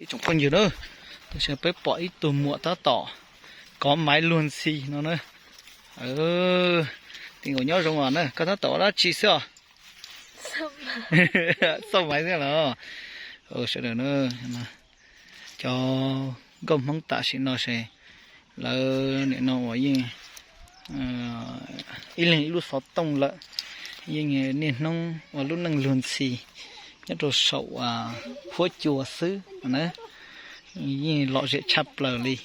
Tsoom phooj ywg na, tam sim no peb pom ib tug muam tab tom kov maiv luag ntxhi no na. Tij Nkaus nyob zoo os na, koj tab tom ua dab tsi xwb os? Xauj maiv xwb los? Sawv daws na, cov nkauj Hmoob tam sim no ces lawv nim no uas yeej ib leeg ib lub xov tooj lawm, yeej niaj hnub ua lub neej luag ntxhi nyob rau saum huab cua xwb na. Yeej lom zem tshaj plaws li.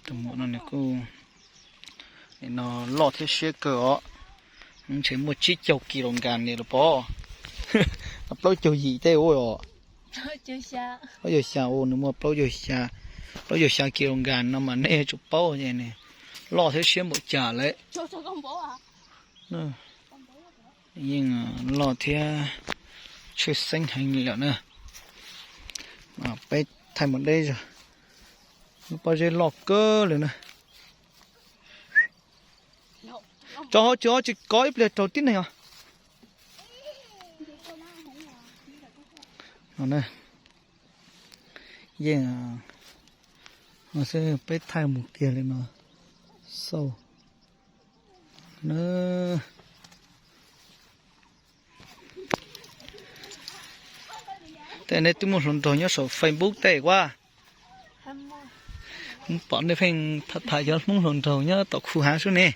Tus muam no nws kuj nim no loj thiab siab kawg os, ntshe muaj tsib caug kis lus nkas li los pob. Plaub caug yim tej ua os. Plaub caug xya ua, nws muaj plaub caug xya, plaub caug xya kis lus nkas no mas nej yuav tsum paub ces nws loj thiab siab npaum cas lawm. Yeej loj thiab tshwj xeeb heev li lawm na. Peb thaij mus deb zog, lub pob zeb loj kawg li na. Tso ho tso, tsis kov ib pliag raug tib neeg os. Yeej, no xwb peb thaij mus kiag li no xauj na. Tej nej twb muaj hluas nraug nyob saum Facebook tej ua, pom nej pheej tham tham cov Hmoob hluas nraug nyob tom khu hav sub ne.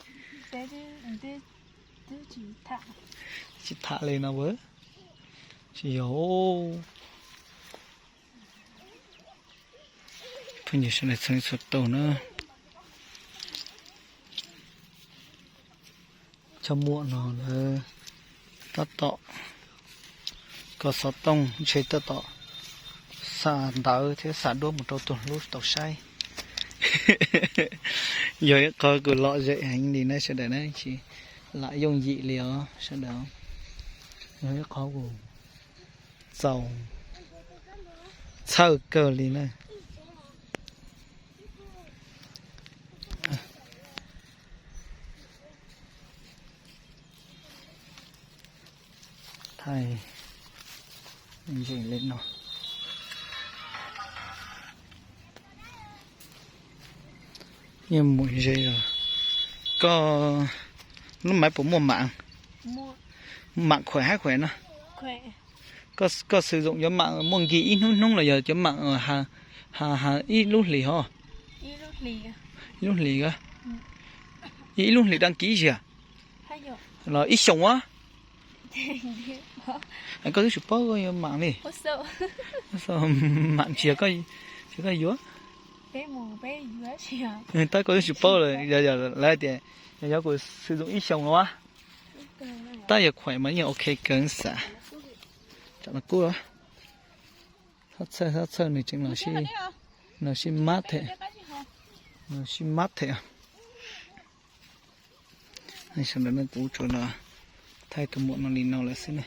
Tsis tham li no a, tsis yog. Phooj ywg sawv daws txhua leej txhua tus na, cov muam no lawv tab tom kov xov tooj ntshe tab tom xa ntawv thiab xa duab mus rau tus hlub tau saib. Yog ib qho kuj lom zem heev li na sawv daws na, tsis lam yooj yim li os sawv daws. Yog ib qho kuj txaus txhawj kawg li na. Thaij ntsees li no. Yeej mus ze os. Koj lub maiv puas muaj mam? Mam khuam hab khuam no? Koj xwm zoom cov mam muaj nkig ib hnub hnub los yog cov mam ib lub hlis ho? Ib lub hlis, ib lub hlis dag kis ziag los ib xyoos a? Koj twb tsis paub koj yuav mam li. Mam ntsia koj yuav. Tab koj twb tsis paub lawm, lawv tias yog kuv xwm zoom ib xyoos no a. Tab yog khuam mas yeej ok kawg xav. Tsam no kub, txhob txhawj, txhob txhawj, nws tseem los sib mab them, los sib mab them. Sawv daws no kuv tsuas los thaij tus muam no li no lawm xwb na.